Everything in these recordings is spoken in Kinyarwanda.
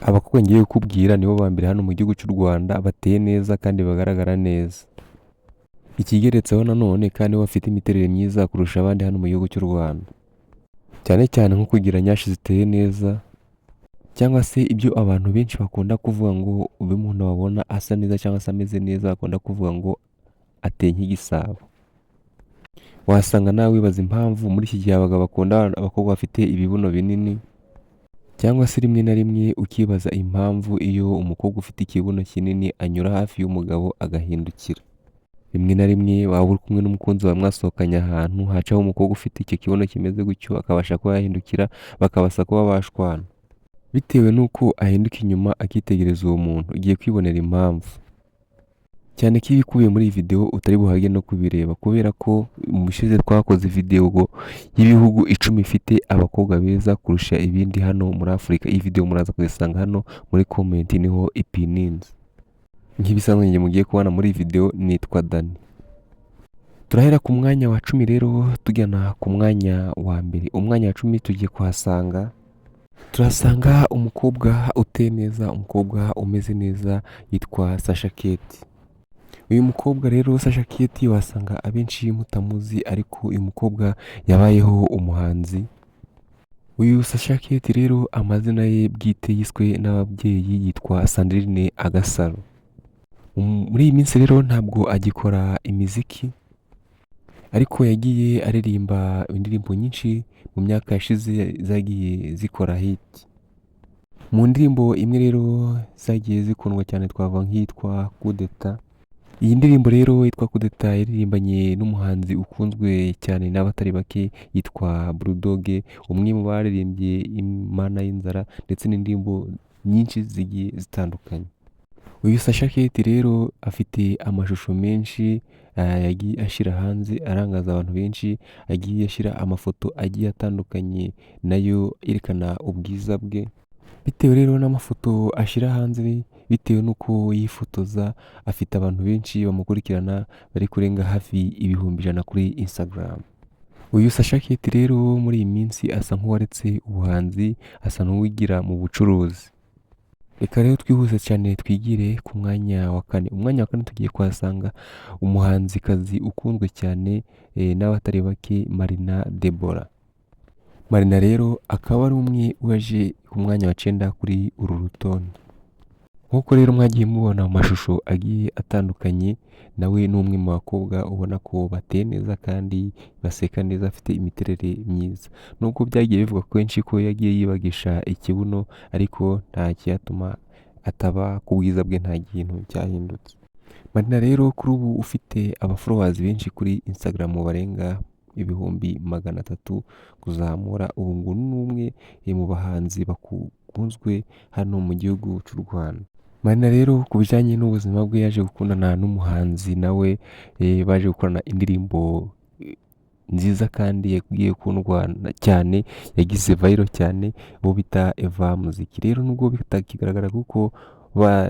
Abakobwa ngiye kukubwira nibo ba mbere hano mu gihugu cy'u Rwanda bateye neza kandi bagaragara neza. Ikigeretseho nanone kandi bo bafite imiterere myiza kurusha abandi hano mu gihugu cy'u Rwanda. Cyane cyane nko kugira nyashi ziteye neza, cyangwa se ibyo abantu benshi bakunda kuvuga ngo iyo umuntu babona asa neza cyangwa se ameze neza, bakunda kuvuga ngo ateye nk'igisabo. Wasanga nawe wibaza impamvu muri iki gihe abagabo bakunda abakobwa bafite ibibuno binini, cyangwa se rimwe na rimwe ukibaza impamvu iyo umukobwa ufite ikibuno kinini anyura hafi y'umugabo agahindukira. Rimwe na rimwe waba uri kumwe n'umukunzi wawe mwasohokanye ahantu, hacaho umukobwa ufite icyo kibuno kimeze gutyo, akabasha kuba yahindukira, bakabasha kuba bashwana. Bitewe n'uko ahinduka inyuma akitegereza uwo muntu, ugiye kwibonera impamvu. Cyane ko ibikubiye muri iyi video utari buhage no kubireba, kubera ko mu bushize twakoze video y'ibihugu 10 bifite abakobwa beza kurusha ibindi hano muri Afurika. Iyi video muraza kuyisanga hano muri comment, niho ipininze. Nk'ibisanzwe, njye mugiye kubona muri iyi video nitwa Dani. Turahera ku mwanya wa 10 rero tugana ku mwanya wa mbere. Umwanya wa 10 tugiye kuhasanga, turasanga umukobwa uteye neza, umukobwa umeze neza, yitwa Sasha Kate. Uyu mukobwa rero Sasha Kate wasanga abenshi mutamuzi, ariko uyu mukobwa yabayeho umuhanzi. Uyu Sasha Kate rero, amazina ye bwite yiswe n'ababyeyi yitwa Sandrine Agasaro. Muri iyi minsi rero ntabwo agikora imiziki, ariko yagiye aririmba indirimbo nyinshi mu myaka yashize zagiye zikora hit. Mu ndirimbo imwe rero zagiye zikundwa cyane twavuga nk'iyitwa Kudeta. Iyi ndirimbo rero yitwa Kudeta yaririmbanye n'umuhanzi ukunzwe cyane n'abatari bake yitwa Bulldog, umwe mu baririmbye Imana y'inzara ndetse n'indirimbo nyinshi zigiye zitandukanye. Uyu Sasha Kate rero afite amashusho menshi yagiye ashyira hanze arangaza abantu benshi, agiye ashyira amafoto agiye atandukanye nayo yerekana ubwiza bwe. Bitewe rero n'amafoto ashyira hanze, bitewe n'uko yifotoza, afite abantu benshi bamukurikirana bari kurenga hafi 100,000 kuri Instagram. Uyu Sasha Kate rero muri iyi minsi asa nk'uwaretse ubuhanzi, asa n'uwigira mu bucuruzi. Reka rero twihuse cyane twigire ku mwanya wa kane. Umwanya wa kane tugiye kuhasanga umuhanzikazi ukunzwe cyane n'abatari bake, Marina Deborah. Marina rero akaba ari umwe waje ku mwanya wa 9 kuri uru rutonde. Nk'uko rero mwagiye mubona mu mashusho agiye atandukanye, nawe ni umwe mu bakobwa ubona ko bateye neza kandi baseka neza, afite imiterere myiza. Nubwo byagiye bivugwa kenshi ko yagiye yibagisha ikibuno, ariko nta cyatuma ataba ku bwiza bwe, nta kintu cyahindutse. Marina rero kuri ubu ufite aba followers benshi kuri Instagram barenga 300,000 kuzamura, ubu ngo ni umwe mu bahanzi bakunzwe hano mu gihugu cy'u Rwanda. Marina rero ku bijyanye n'ubuzima bwe, yaje gukundana n'umuhanzi nawe baje gukorana indirimbo nziza kandi yagiye gukundwa cyane, yagize viral cyane, uwo bita Eva Muziki. Rero nubwo bitakigaragara kuko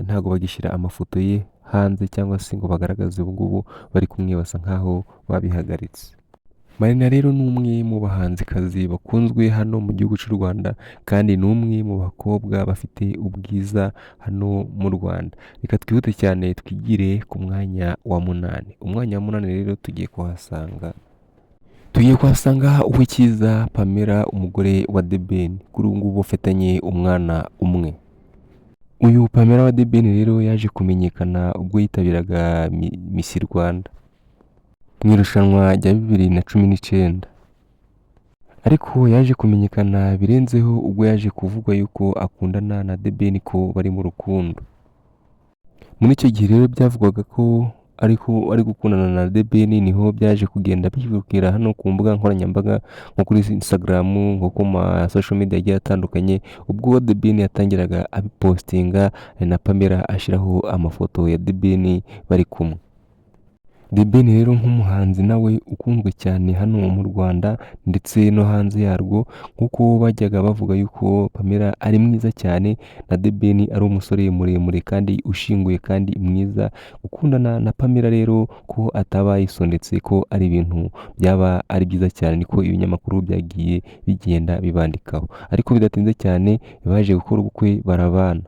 ntabwo bagishyira amafoto ye hanze cyangwa se ngo bagaragaze ubu ngubu bari kumwe, basa nkaho babihagaritse. Marina rero ni umwe mu bahanzikazi bakunzwe hano mu gihugu cy'u Rwanda, kandi ni umwe mu bakobwa bafite ubwiza hano mu Rwanda. Reka twihute cyane twigire ku mwanya wa munani. Umwanya wa munani rero tugiye kuhasanga Uwicyeza Pamela, umugore wa The Ben, kuri ubu ngubu bafitanye umwana umwe. Uyu Pamela wa The Ben rero yaje kumenyekana ubwo yitabiraga Miss Rwanda mu irushanwa rya 2019, ariko yaje kumenyekana birenzeho ubwo yaje kuvugwa yuko akundana na The Ben, ko bari mu rukundo. Muri icyo gihe rero byavugwaga ko ariko ari gukundana na The Ben, niho byaje kugenda bibwira hano ku mbuga nkoranyambaga, nko kuri Instagram, nko ku ma social media agiye atandukanye, ubwo The Ben yatangiraga abipostinga na Pamela ashyiraho amafoto ya The Ben bari kumwe. The Ben rero nk'umuhanzi nawe ukunzwe cyane hano mu Rwanda ndetse no hanze yarwo, nk'uko bajyaga bavuga yuko Pamela ari mwiza cyane na The Ben ari umusore muremure kandi ushinguye kandi mwiza. Gukundana na Pamela rero ko ataba yisondetse, ko ari ibintu byaba ari byiza cyane, niko ibinyamakuru byagiye bigenda bibandikaho. Ariko bidatinze cyane baje gukora ubukwe barabana.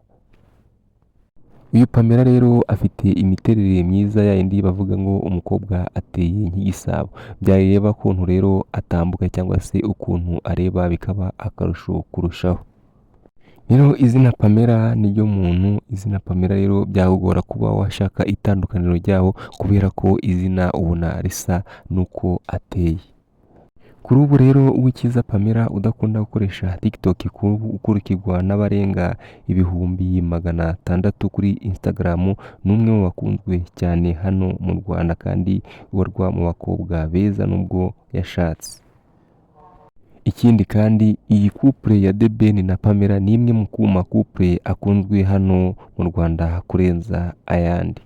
Uyu Pamela rero afite imiterere myiza, ya yindi bavuga ngo umukobwa ateye nk'igisabo, byareba ukuntu rero atambuka cyangwa se ukuntu areba bikaba akarusho kurushaho. Rero izina Pamela niryo muntu, izina Pamela rero byakugora kuba washaka itandukaniro ryawo, kubera ko izina ubona risa n'uko ateye. Kuri ubu rero Uwicyeza Pamela udakunda gukoresha TikTok, kuri ubu ukurikirwa n'abarenga 600,000 kuri Instagram, ni umwe mu bakunzwe cyane hano mu Rwanda kandi ubarwa mu bakobwa beza nubwo yashatse. Ikindi kandi iyi couple ya The Ben na Pamela ni imwe mu ma couple akunzwe hano mu Rwanda kurenza ayandi.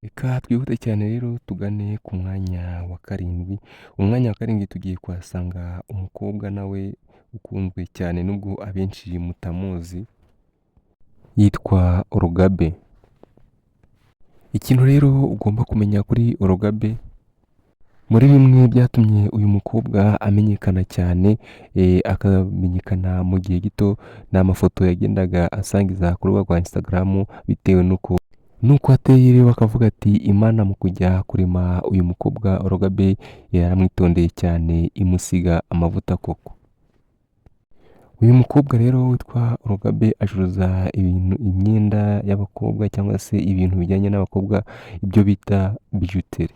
Reka twihute cyane rero tugane ku mwanya wa karindwi. Umwanya wa karindwi tugiye kuhasanga umukobwa nawe ukunzwe cyane nubwo abenshi mutamuzi, yitwa Orugabe. Ikintu rero ugomba kumenya kuri Orugabe, muri bimwe byatumye uyu mukobwa amenyekana cyane, akamenyekana mu gihe gito, ni amafoto yagendaga asangiza ku rubuga rwa Instagram, bitewe n'uko ateye. Rero bakavuga ati Imana mu kujya kurema uyu mukobwa Orugabe yaramwitondeye cyane, imusiga amavuta koko. Uyu mukobwa rero witwa Orugabe acuruza ibintu, imyenda y'abakobwa cyangwa se ibintu bijyanye n'abakobwa, ibyo bita bijouterie.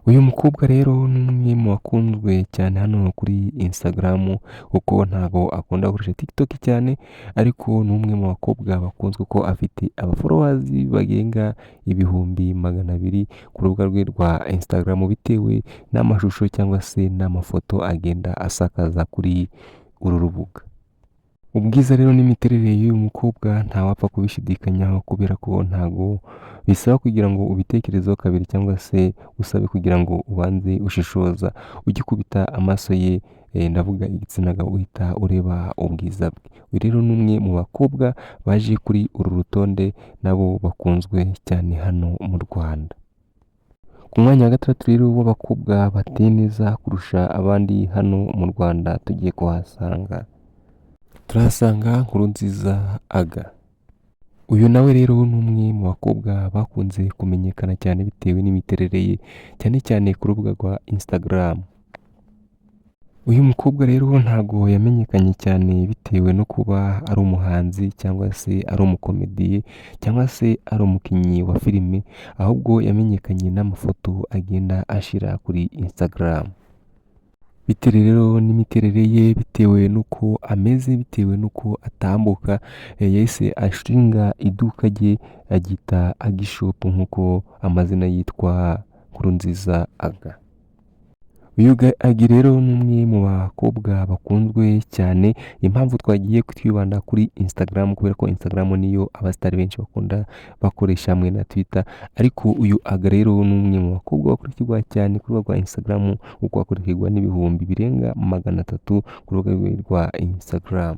Uyu mukobwa rero ni umwe mu bakunzwe cyane hano kuri Instagram, kuko ntago akunda gukoresha TikTok cyane, ariko ni umwe mu bakobwa bakunzwe ko afite aba followers barenga 200,000 ku rubuga rwe rwa Instagram, bitewe n'amashusho cyangwa se n'amafoto agenda asakaza kuri uru rubuga. Ubwiza rero n'imiterere y'uyu mukobwa ntawapfa kubishidikanyaho, kubera ko ntago bisaba kugira ngo ubitekerezeho kabiri cyangwa se usabe kugira ngo ubanze ushishoza. Ugikubita amaso ye, ndavuga igitsina gabo, uhita ureba ubwiza bwe. Uyu rero ni umwe mu bakobwa baje kuri uru rutonde nabo bakunzwe cyane hano mu Rwanda. Ku mwanya wa gatandatu rero w'abakobwa bateye neza kurusha abandi hano mu Rwanda, tugiye kuhasanga, turahasanga Nkurunziza Aga. Uyu nawe rero ni umwe mu bakobwa bakunze kumenyekana cyane bitewe n'imiterere ye, cyane cyane ku rubuga rwa Instagram. Uyu mukobwa rero ntago yamenyekanye cyane bitewe no kuba ari umuhanzi cyangwa se ari umukomediye cyangwa se ari umukinnyi wa filime, ahubwo yamenyekanye n'amafoto agenda ashyira kuri Instagram. Bitewe rero n'imiterere ye, bitewe n'uko ameze, bitewe n'uko atambuka, yahise ashinga iduka rye aryita Agishop, nk'uko amazina yitwa Nkurunziza Aga. Uyu Agi rero ni umwe mu bakobwa bakunzwe cyane. Impamvu twagiye twibanda kuri Instagram, kubera ko Instagram niyo abasitari benshi bakunda bakoresha hamwe na Twitter, ariko uyu Aga rero ni umwe mu bakobwa bakurikirwa cyane ku rubuga rwa Instagram, kuko akurikirwa n'ibihumbi birenga 300 ku rubuga rwe rwa Instagram.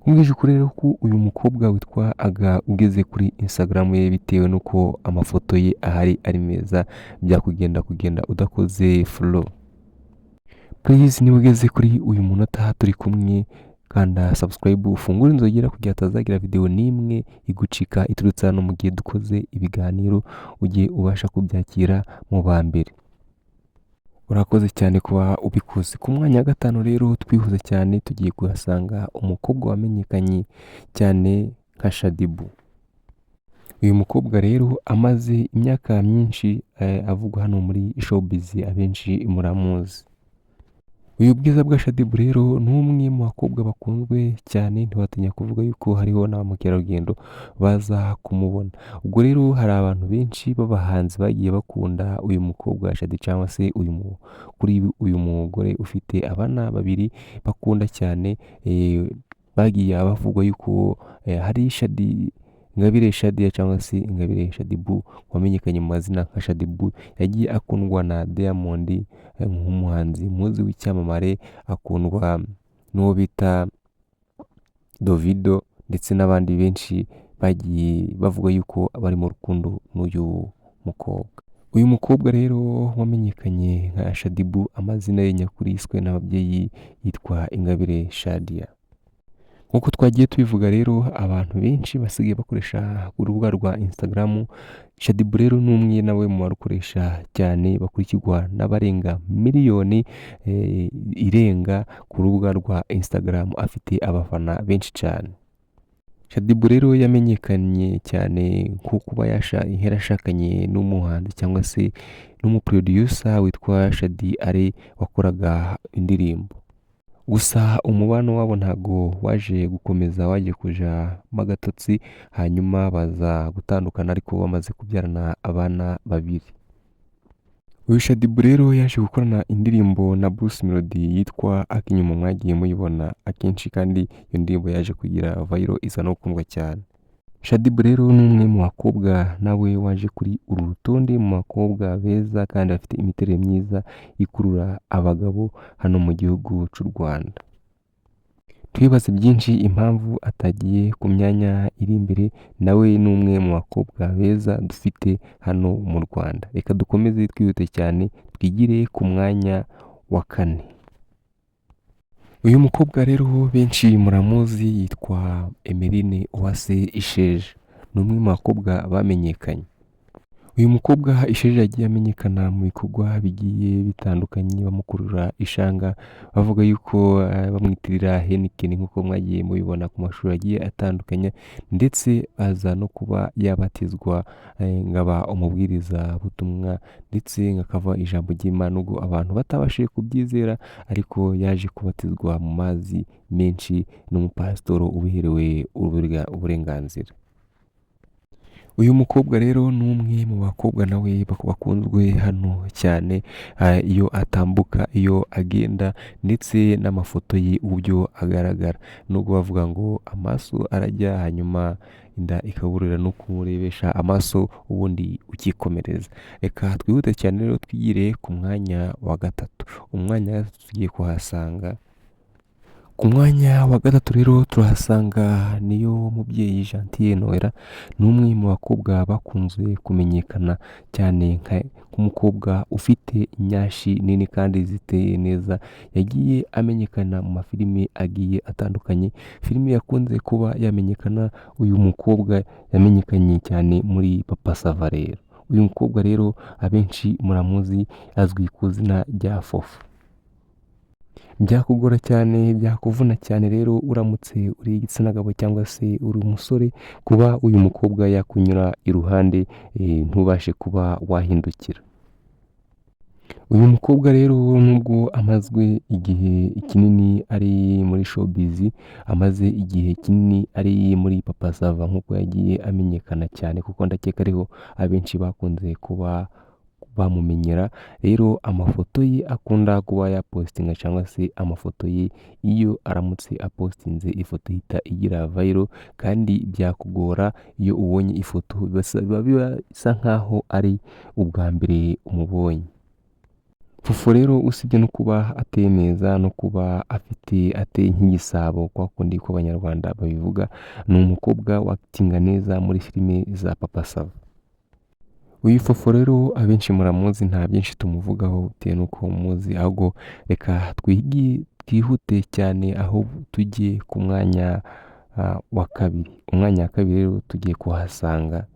Nkubwije ukuri rero ko uyu mukobwa witwa Aga, ugeze kuri Instagram ye, bitewe n'uko amafoto ye ahari ari meza, byakugenda kugenda udakoze follow. Please, niba ugeze kuri uyu munota turi kumwe, kanda subscribe, ufungure inzogera kugira hatazagira video n'imwe igucika iturutse hano. Mu gihe dukoze ibiganiro ujye ubasha kubyakira mu ba mbere. Urakoze cyane kuba ubikoze. Ku mwanya wa gatanu rero, twihuse cyane, tugiye kuhasanga umukobwa wamenyekanye cyane nka Shaddyboo. Uyu mukobwa rero amaze imyaka myinshi avugwa hano muri showbiz, abenshi muramuzi. Uyu bwiza bwa Shaddyboo rero ni umwe mu bakobwa bakunzwe cyane, ntiwatinya kuvuga yuko hariho na ba mukerarugendo baza kumubona. Ubwo rero hari abantu benshi b'abahanzi bagiye bakunda uyu mukobwa Shaddy, cyangwa se uyu kuri uyu mugore ufite abana babiri bakunda cyane, bagiye bavugwa yuko hari Shaddy Ingabire Shadia cyangwa se Ingabire Shadiboo wamenyekanye mu mazina nka Shadiboo, yagiye akundwa na Diamond nk'umuhanzi muzi w'icyamamare, akundwa n'uwo bita Davido ndetse n'abandi benshi bagiye bavuga yuko bari mu rukundo n'uyu mukobwa. Uyu mukobwa rero wamenyekanye nka Shadiboo, amazina ye nyakuri yiswe n'ababyeyi yitwa Ingabire Shadia. Nk'uko twagiye tubivuga rero, abantu benshi basigaye bakoresha urubuga rwa Instagram. Shadiboo rero ni umwe nawe mu barukoresha cyane, bakurikirwa n'abarenga miliyoni irenga ku rubuga rwa Instagram, afite abafana benshi cyane. Shadiboo rero yamenyekanye cyane nko kuba yarashakanye n'umuhanzi cyangwa se n'umuproducer witwa Shadi Ale wakoraga indirimbo. Gusa umubano wabo ntago waje gukomeza, waje kujamo agatotsi, hanyuma baza gutandukana ariko bamaze kubyarana abana babiri. Uyu Shadiboo rero yaje gukorana indirimbo na Bruce Melody yitwa Akinyuma, mwagiye muyibona akenshi, kandi iyo ndirimbo yaje kugira viral iza no gukundwa cyane. Shadiboo rero ni umwe mu bakobwa nawe waje kuri uru rutonde mu bakobwa beza kandi bafite imiterere myiza ikurura abagabo hano mu gihugu cy'u Rwanda. Twibaze byinshi impamvu atagiye ku myanya iri imbere, nawe ni umwe mu bakobwa beza dufite hano mu Rwanda. Reka dukomeze twihute cyane twigire ku mwanya wa kane. Uyu mukobwa rero benshi muramuzi, yitwa Emeline Uwase Isheja, ni umwe mu bakobwa bamenyekanye. Uyu mukobwa Isheja yagiye amenyekana mu bikorwa bigiye bitandukanye, bamukurura ishanga bavuga yuko bamwitirira Heineken nk'uko mwagiye mubibona ku mashusho agiye atandukanye, ndetse aza no kuba yabatizwa ngaba umubwiriza butumwa, ndetse akava ijambo ry'Imana nubwo abantu batabashije kubyizera, ariko yaje kubatizwa mu mazi menshi n'umupasitoro ubiherewe uburenganzira. Uyu mukobwa rero ni umwe mu bakobwa nawe bakunzwe hano cyane, iyo atambuka, iyo agenda, ndetse n'amafoto ye uburyo agaragara, nubwo bavuga ngo amaso arajya hanyuma inda ikaburira, no kumurebesha amaso ubundi ukikomereza. Reka twihute cyane rero twigire ku mwanya wa gatatu. Umwanya tugiye kuhasanga ku mwanya wa gatatu rero turahasanga niyo mubyeyi Gentille Noella, ni umwe mu bakobwa bakunze kumenyekana cyane nk'umukobwa ufite inyashi nini kandi ziteye neza, yagiye amenyekana mu mafilime agiye atandukanye. Filime yakunze kuba yamenyekana, uyu mukobwa yamenyekanye cyane muri Papa Sava. Rero uyu mukobwa rero abenshi muramuzi, azwi ku izina rya Fofo. Byakugora cyane, byakuvuna cyane rero uramutse uri igitsina gabo cyangwa se uri umusore, kuba uyu mukobwa yakunyura iruhande ntubashe kuba wahindukira. Uyu mukobwa rero nubwo amazwe igihe kinini ari muri showbiz, amaze igihe kinini ari muri Papa Sava nk'uko yagiye amenyekana cyane, kuko ndakeka ariho abenshi bakunze kuba bamumenyera. Rero amafoto ye akunda kuba yapostinga cyangwa se amafoto ye iyo aramutse apostinze ifoto ihita igira viral, kandi byakugora iyo ubonye ifoto biba bisa nkaho ari ubwa mbere umubonye. Fofo rero usibye no kuba ateye neza no kuba afite ateye nk'igisabo kwa kundi ko abanyarwanda babivuga, ni umukobwa wakitinga neza muri filime za Papa Sava. Uyu Fofo rero abenshi muramuzi, nta byinshi tumuvugaho bitewe n'uko muzi, ahubwo reka twihute cyane aho tujye ku mwanya wa kabiri. Umwanya wa kabiri rero tugiye kuhasanga,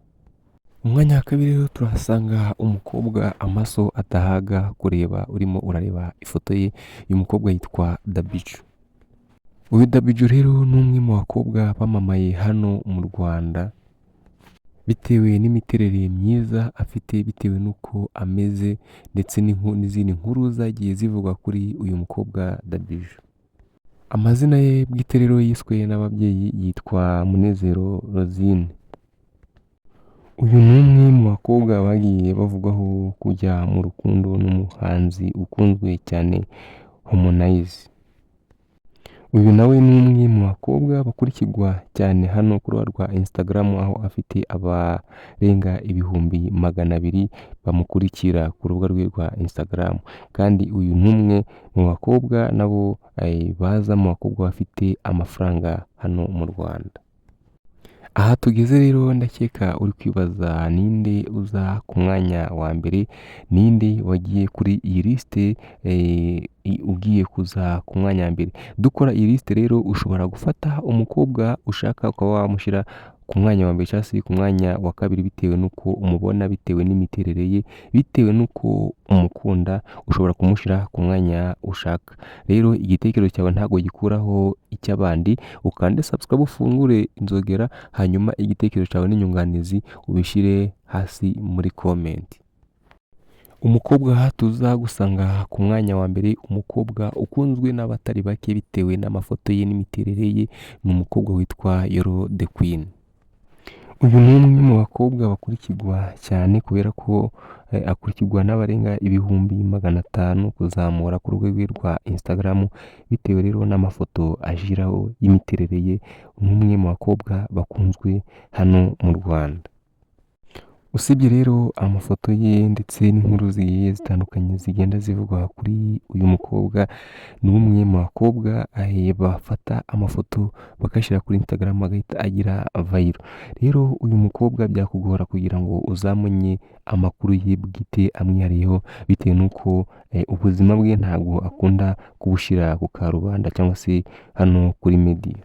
umwanya wa kabiri rero turahasanga umukobwa amaso atahaga kureba urimo urareba ifoto ye. Uyu mukobwa yitwa Dabijou. Uyu Dabijou rero ni umwe mu bakobwa bamamaye hano mu Rwanda bitewe n'imiterere myiza afite, bitewe n'uko ameze, ndetse n'izindi nkuru zagiye zivugwa kuri uyu mukobwa Dabijou. Amazina ye bwite rero yiswe n'ababyeyi yitwa Munezero Rosine. Uyu ni umwe mu bakobwa bagiye bavugwaho kujya mu rukundo n'umuhanzi ukunzwe cyane Harmonize. Uyu nawe ni umwe mu bakobwa mukobwa bakurikirwa cyane hano ku rubuga rwa Instagram, aho afite abarenga 200,000 bamukurikira ku rubuga rwe rwa Instagram. Kandi uyu ni umwe mu bakobwa nabo baza mu bakobwa bafite amafaranga hano mu Rwanda. Aha tugeze rero, ndakeka uri kwibaza ninde uza ku mwanya wa mbere, ninde wagiye kuri iyi lisite ugiye kuza ku mwanya wa mbere. Dukora iyi lisite rero, ushobora gufata umukobwa ushaka ukaba wamushyira ku mwanya wa mbere cyangwa se ku mwanya wa kabiri, bitewe n'uko umubona, bitewe n'imiterere ye, bitewe n'uko umukunda, ushobora kumushyira ku mwanya ushaka. Rero igitekerezo cyawe ntabwo gikuraho icy'abandi. Ukande subscribe, ufungure inzogera, hanyuma igitekerezo cyawe n'inyunganizi ubishyire hasi muri comment. Umukobwa tuza gusanga ku mwanya wa mbere, umukobwa ukunzwe n'abatari bake bitewe n'amafoto ye n'imiterere ye, ni umukobwa witwa Yolo The Queen. Uyu ni umwe mu bakobwa bakurikirwa cyane kubera ko akurikirwa n'abarenga 500,000 kuzamura ku rubuga rwe rwa Instagram, bitewe rero n'amafoto ashyiraho y'imiterere ye. Ni umwe mu bakobwa bakunzwe hano mu Rwanda. Usibye rero amafoto ye ndetse n'inkuru zigiye zitandukanye zigenda zivugwa kuri uyu mukobwa, ni umwe mu bakobwa bafata amafoto bakayashyira kuri Instagram agahita agira viral. Rero uyu mukobwa byakugora kugira ngo uzamenye amakuru ye bwite amwihariyeho, bitewe n'uko ubuzima bwe ntabwo akunda kubushyira ku karubanda cyangwa se hano kuri media.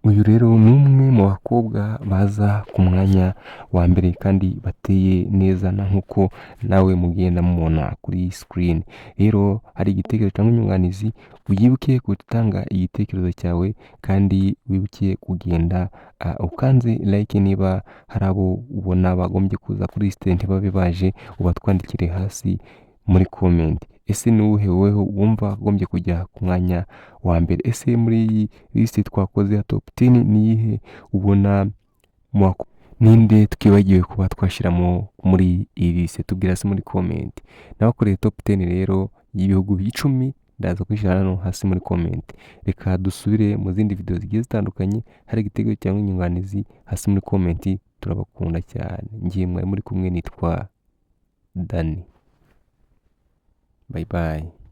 Uyu rero ni umwe mu bakobwa baza ku mwanya wa mbere kandi bateye neza na nk'uko nawe mugenda mubona kuri screen. Rero hari igitekerezo cyangwa inyunganizi, wibuke gutanga igitekerezo cyawe kandi wibuke kugenda ukanze like. Niba hari abo ubona bagombye kuza kuri lisite ntibabe baje, ubatwandikire hasi muri comment. Ese ni uwuhe wowe wumva agombye kujya ku mwanya wa mbere? Ese muri iyi lisite twakoze ya top 10 ni iyihe ubona? Ninde twibagiwe kuba twashyiramo muri iyi lisite? Tubwira hasi muri comment. Nabakoreye top 10 rero y'ibihugu 10, ndaza kwishyira hano hasi muri comment. Reka dusubire mu zindi video zigiye zitandukanye. Hari igitego cyangwa inyunganizi, hasi muri comment. Turabakunda cyane. Ngiye mwari muri kumwe nitwa Dani. Bye bye.